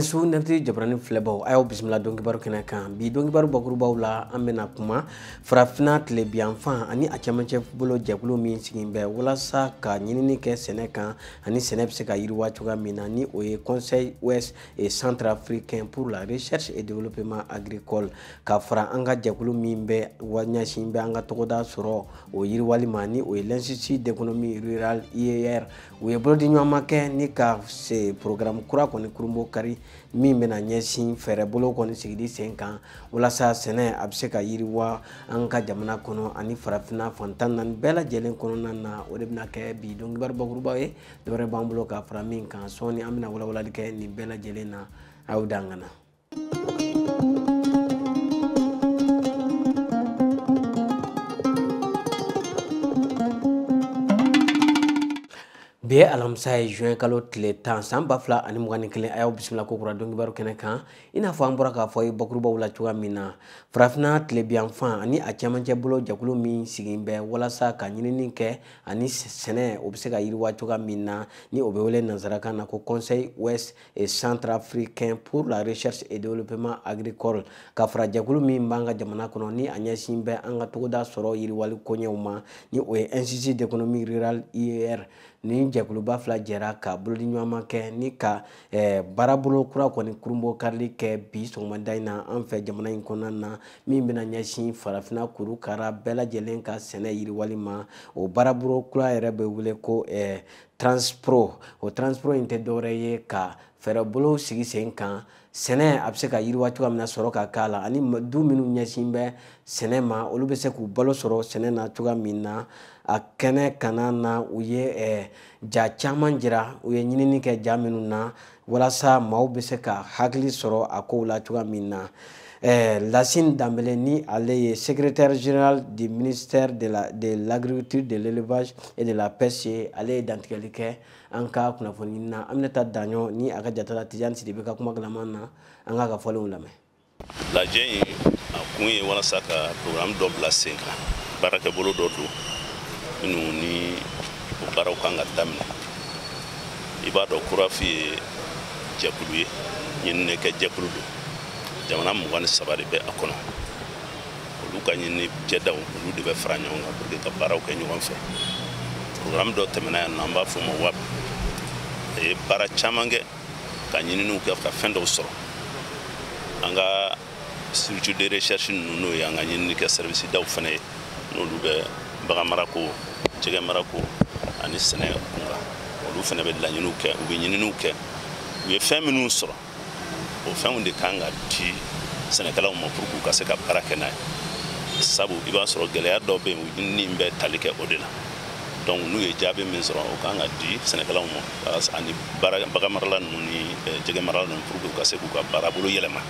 Ani su nɛfti jabarani filɛbaw a y'aw bisimila donkibaru kɛnɛ kan. Bi donkibaru bakurubaw la, an bɛna kuma farafinna tilebiyanfan ani a cɛmancɛ bolo jɛkulu min sigin bɛ walasa ka ɲinini kɛ sɛnɛ kan ani sɛnɛ bɛ se ka yiriwa cogoya min na, ni o ye Conseil Ouest et Centrafricain pour la recherche et développement agricole, ka fara an ka jɛkulu min bɛ ɲɛsin bɛ an ka togoda sɔrɔ o yiriwali ma, ni o ye l'Institut d'économie rurale IER. U ye bolodiɲɔgɔnma kɛ ni ka se programme kura kɔni kurunbo kari min bɛna ɲɛsin fɛɛrɛbolo kɔni sigili sen kan walasa sɛnɛ a bɛ se ka yiriwa an ka jamana kɔnɔ ani farafinna fan 14 bɛɛ lajɛlen kɔnɔna na. O de bɛna kɛ bi donkibaru bakurubaw ye. Dɔwɛrɛ b'an bolo ka fara min kan sɔɔni, an bɛna walawalali kɛ nin bɛɛ lajɛlen na. Aw dan ka na. Bi ye alamisa ye, juin kalo tile 10 san 2021. A y'aw bisimila ko kura donkibaru kɛnɛ kan. I n'a fɔ an bɔra k'a fɔ ye bakurubaw la cogoya min na, farafinna tilebiyanfan ani a cɛmancɛ bolo jɛkulu min sigin bɛ walasa ka ɲinini kɛ ani sɛnɛ o bɛ se ka yiriwa cogoya min na, ni o bɛ wele nansarakan na ko Conseil Ouest et Centrafricain pour la recherche et développement agricole, ka fara jɛkulu min b'an ka jamana kɔnɔ ni a ɲɛsin bɛ an ka togoda sɔrɔ yiriwali koɲɛw ma, ni o ye Institut d'économie rurale IER. Ni jɛkuluba fila jɛra ka bolodiɲɔgɔnma kɛ ni ka baarabolo kura kɔni kurunbo karili kɛ bi sɔgɔmada in na an fɛ jamana in kɔnɔna na, min bɛna ɲɛsin farafinna kurukara bɛɛ lajɛlen ka sɛnɛ yiriwali ma. O baarabolo kura yɛrɛ bɛ wele ko Transpro. O Transpro in tɛ dɔwɛrɛ ye ka fɛɛrɛbolo sigi sen kan sɛnɛ a bɛ se ka yiriwa cogoya min na, sɔrɔ ka k'a la, ani du minnu ɲɛsin bɛ sɛnɛ ma olu bɛ se k'u balo sɔrɔ sɛnɛ na cogoya min na. A kɛnɛ kana na, u ye ja caman jira, u ye ɲinini kɛ ja minnu na walasa maaw bɛ se ka hakili sɔrɔ a kow la cogoya min na. Lassine Dambélé, ni ale ye secrétaire général du ministère de l'agriculture, de l'élevage et de la pêche ye, ale ye dantigɛli kɛ an ka kunnafoni na. Aminata Daɲɔ ni a ka jatala Tidiane Sidibe ka kuma galaman na, an k'a ka fɔlenw lamɛn. Lajɛ in a kun ye walasa ka programme dɔ bila sen kan, baarakɛbolo dɔ don minnu ni o baaraw kan ka daminɛ. I b'a dɔn CORAF ye jɛkulu ye, ɲininikɛ jɛkulu don. Jamana 23 de bɛ a kɔnɔ. Olu ka ɲini jɛdaw olu de bɛ fara ɲɔgɔn kan pour que ka baaraw kɛ ɲɔgɔn fɛ. Programme dɔ tɛmɛna yan nɔ, an b'a fɔ o ma WAP. A ye baara caman kɛ ka ɲininiw kɛ ka fɛn dɔw sɔrɔ. An ka structure de recherche ninnu, n'o ye an ka ɲinini kɛ service daw fana ye, n'olu bɛ bagan marako, jɛgɛ marako ani sɛnɛ kun kan, olu fana bɛ laɲiniw kɛ, u bɛ ɲininiw kɛ. U ye fɛn minnu sɔrɔ, o fɛnw de kan ka di sɛnɛkɛlaw ma pour k'u ka se ka baara kɛ n'a ye. Sabu i b'a sɔrɔ gɛlɛya dɔw bɛ yen, ɲinini bɛ tali kɛ o de la. Donc n'u ye jaabi min sɔrɔ, o kan ka di sɛnɛkɛlaw ma ani bagan marala ninnu ni jɛgɛ marala ninnu pour que u ka se k'u ka baarabolo yɛlɛma.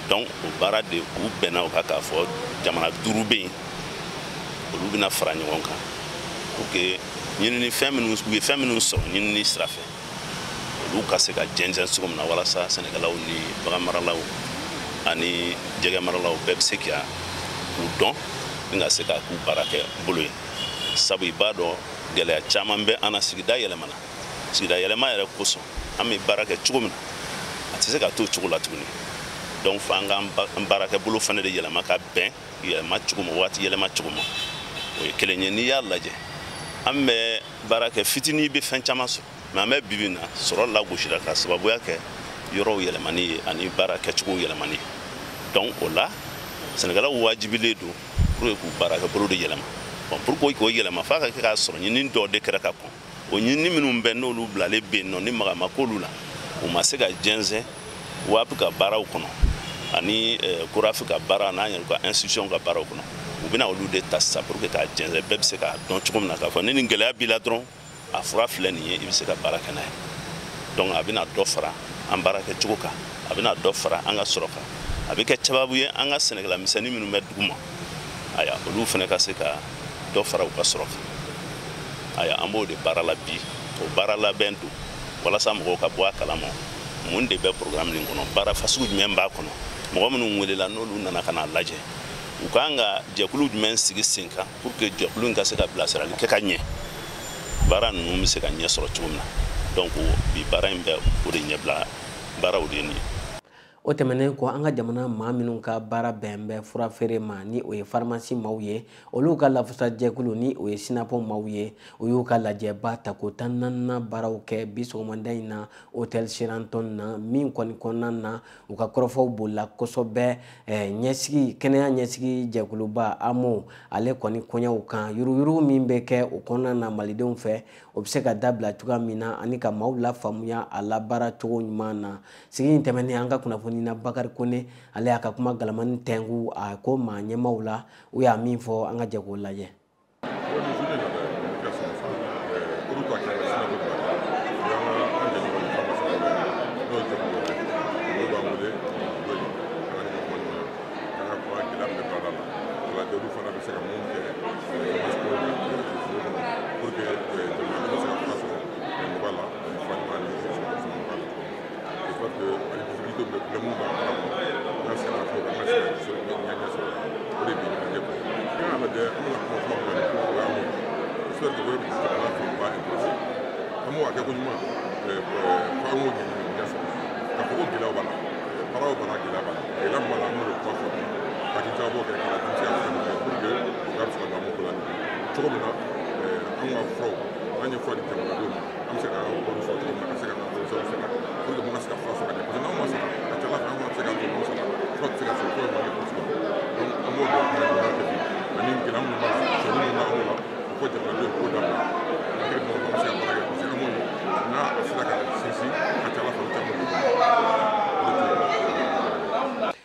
Donc o baara de u bɛnna o kan k'a fɔ jamana 5 bɛ yen, olu bɛna fara ɲɔgɔn kan pour que ɲinini fɛn minnu u ye fɛn minnu sɔrɔ ɲinini sira fɛ, olu ka se ka jɛnsɛn cogo min na walasa sɛnɛkɛlaw ni bagan maralaw ani jɛgɛ maralaw bɛɛ bɛ se ka u dɔn ni ka se ka k'u baara kɛ bolo ye. Sabu i b'a dɔn gɛlɛya caman bɛ an na, sigida yɛlɛmana. Sigida yɛlɛma yɛrɛ kosɔn an bɛ baara kɛ cogo min na, a tɛ se ka to o cogo la tuguni. Donc f'an k'an baarakɛ bolo fana de yɛlɛma ka bɛn yɛlɛma cogo ma, waati yɛlɛma cogo ma. O ye kelen ye. N'i y'a lajɛ, an bɛ baara kɛ fitinin bɛ fɛn caman sɔrɔ, mais an bɛ bi bi in na sɔrɔ lagosira ka sababuya kɛ yɔrɔw yɛlɛmani ye ani baara kɛcogo yɛlɛmani ye. Donc o la sɛnɛkɛlaw wajibilen don pour que k'u baarakɛ bolo de yɛlɛma. Bon, pour que k'o yɛlɛma, f'a ka kɛ k'a sɔrɔ ɲinini dɔw de kɛra ka kɔn. O ɲinini minnu bɛ n'olu bilalen bɛ yen nɔ, ni maga ma k'olu la, u ma se ka jɛnsɛn WAP ka baaraw kɔnɔ ani CORAF ka baara n'an yɛrɛ ka institution ka baaraw kɔnɔ. U bɛna olu de ta sisan pour que k'a jɛnsɛn, bɛɛ bɛ se k'a dɔn cogo min na k'a fɔ ni nin gɛlɛya b'i la dɔrɔn, a fura filɛ nin ye, i bɛ se ka baara kɛ n'a ye. Donc a bɛna dɔ fara an baara kɛcogo kan, a bɛna dɔ fara an ka sɔrɔ kan, a bɛ kɛ sababu ye an ka sɛnɛkɛla misɛnnin minnu bɛ dugu ma, ayiwa olu fana ka se ka dɔ fara u ka sɔrɔ kan. Ayiwa an b'o de baara la bi, o baara labɛn don walasa mɔgɔw ka bɔ a kalama mun de bɛ programme nin kɔnɔ, baara fasugu jumɛn b'a kɔnɔ, mɔgɔ minnu welela n'olu nana ka n'a lajɛ, u kan ka jɛkulu jumɛn sigi sen kan pour que jɛkulu in ka se ka bilasirali kɛ ka ɲɛ, baara ninnu bɛ se ka ɲɛ sɔrɔ cogo min na. Donc bi baara in bɛ o de ɲɛbila Baaraw de ye nin ye. O tɛmɛnen kɔ, an ka jamana maa minnu ka baara bɛn bɛ fura feere ma, ni o ye farimasi maaw ye, olu ka lafasajɛkulu, ni o ye SYNAPO maaw ye, o y'u ka lajɛba tako 14nan baaraw kɛ bi sɔgɔmada in na hôtel Sheraton na, min kɔni kɔnɔna na u ka kɔrɔfɔw bolila kosɛbɛ ɲɛsigi kɛnɛya ɲɛsigi jɛkuluba AMO ale kɔni kɔɲɔw kan, yuruguyurugu min bɛ kɛ o kɔnɔna na malidenw fɛ, o bɛ se ka dabila cogoya min na, ani ka maaw lafaamuya a labaara cogo ɲuman na. Sigi in tɛmɛnen, an ka kunnafoni na Bakari Kone, ale y'a ka kuma galamani tɛnku a ko maa ɲɛmaaw la, u y'a min fɔ, an ka jɛ k'o lajɛ.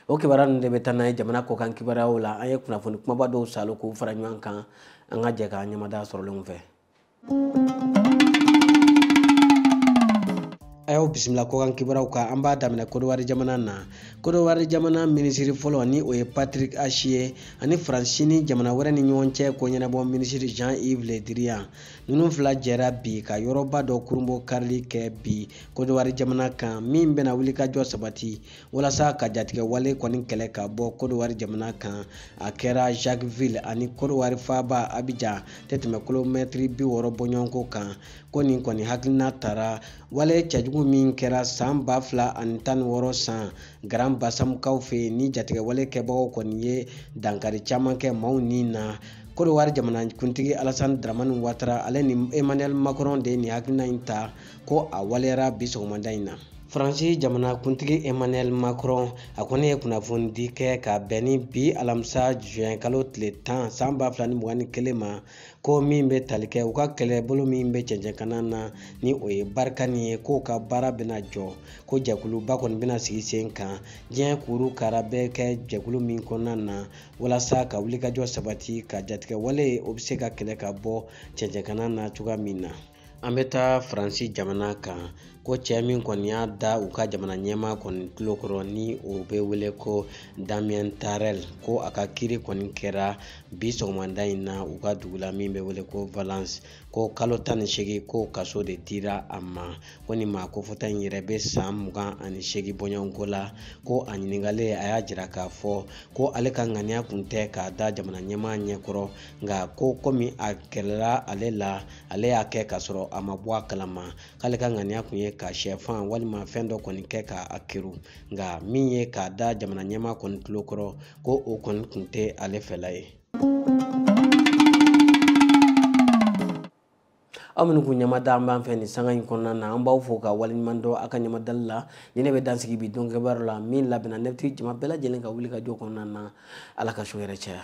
O kibaruya ninnu de bɛ taa n'a ye jamana kɔkan kibaruyaw la. An ye kunnafoni kumaba dɔw salo k'u fara ɲɔgɔn kan, an ka jɛ k'an ɲɛmada sɔrɔlenw fɛ. A y'aw bisimila kɔkan kibaruyaw kan. An b'a daminɛ Kodowari jamana na. Kodowari jamana minisiri fɔlɔ, ni o ye Patrick Achi, ani Faransi ni jamana wɛrɛ ni ɲɔgɔn cɛ ko ɲɛnabɔ minisiri Jean-Yves Le Drian, ninnu fila jɛra bi ka yɔrɔba dɔ kurunbɔ karili kɛ bi Kodowari jamana kan, min bɛna wulikajɔ sabati walasa ka jatigɛ wale kɔni kɛlɛ ka bɔ Kodowari jamana kan. A kɛra Jacquesville ani Kodowari faaba Abidjan tɛ tɛmɛ kilomɛtiri 60 bɔɲɔgɔnko kan. Ko nin kɔni hakilina tara wale cɛjugu min kɛra san 2016 san Grand Bassamukaw fɛ yen, ni jatigɛwale kɛbagaw kɔni ye dankari caman kɛ maaw ni na. Kodowari jamana kuntigi Alassane Dramane Ouattara, ale ni Emmanuel Macron de ye nin hakilina in ta, ko a waleyara bi sɔgɔmada in na. Faransi jamana kuntigi Emmanuel Macron, a kɔni ye kunnafonidi kɛ ka bɛn ni bi alamisa juin kalo tile 10 san 2021 ma, ko min bɛ tali kɛ u ka kɛlɛbolo min bɛ cɛncɛnkanna na, ni o ye Barkhane ye, k'o ka baara bɛna jɔ, ko jɛkuluba kɔni bɛna sigi sen kan diɲɛ kuru kara bɛ kɛ jɛkulu min kɔnɔna na, walasa ka wulikajɔ sabati ka jatigɛwale o bɛ se ka kɛlɛ ka bɔ cɛncɛnkanna na cogoya min na. An bɛ taa Faransi jamana kan, ko cɛ min kɔni y'a da u ka jamana ɲɛmaa kɔni tulo kɔrɔ, ni o bɛ wele ko Damien Tarel, ko a ka kiiri kɔni kɛra bi sɔgɔmada in na u ka dugu la min bɛ wele ko Valence, ko kalo 18 ko kaso de dira a ma. Ko nin maa kofɔta in yɛrɛ bɛ san 28 bɔɲɔgɔnko la. Ko a ɲininkalen, a y'a jira k'a fɔ ko ale ka ŋaniya kun tɛ k'a da jamana ɲɛmaa ɲɛkɔrɔ, nka ko komi a kɛlɛla ale la, ale y'a kɛ k'a sɔrɔ a ma bɔ a kalama, k'ale ka ŋaniya kun ye ka sɛfan walima fɛn dɔ kɔni kɛ k'a keru, nka min ye k'a da jamana ɲɛmaa kɔni tulo kɔrɔ, ko o kɔni kun tɛ ale fɛla ye. Aw minnu kun ɲɛmada an b'an fɛ nin sanga in kɔnɔna na, an b'aw fo ka waleɲuman dɔn aw ka ɲɛmadali la. Ni ne bɛ dansigi bi don kibaru la min labɛnna ne bɛ jama bɛɛ lajɛlen ka wuli ka jɔ kɔnɔna na. Ala ka so yɛrɛ caya.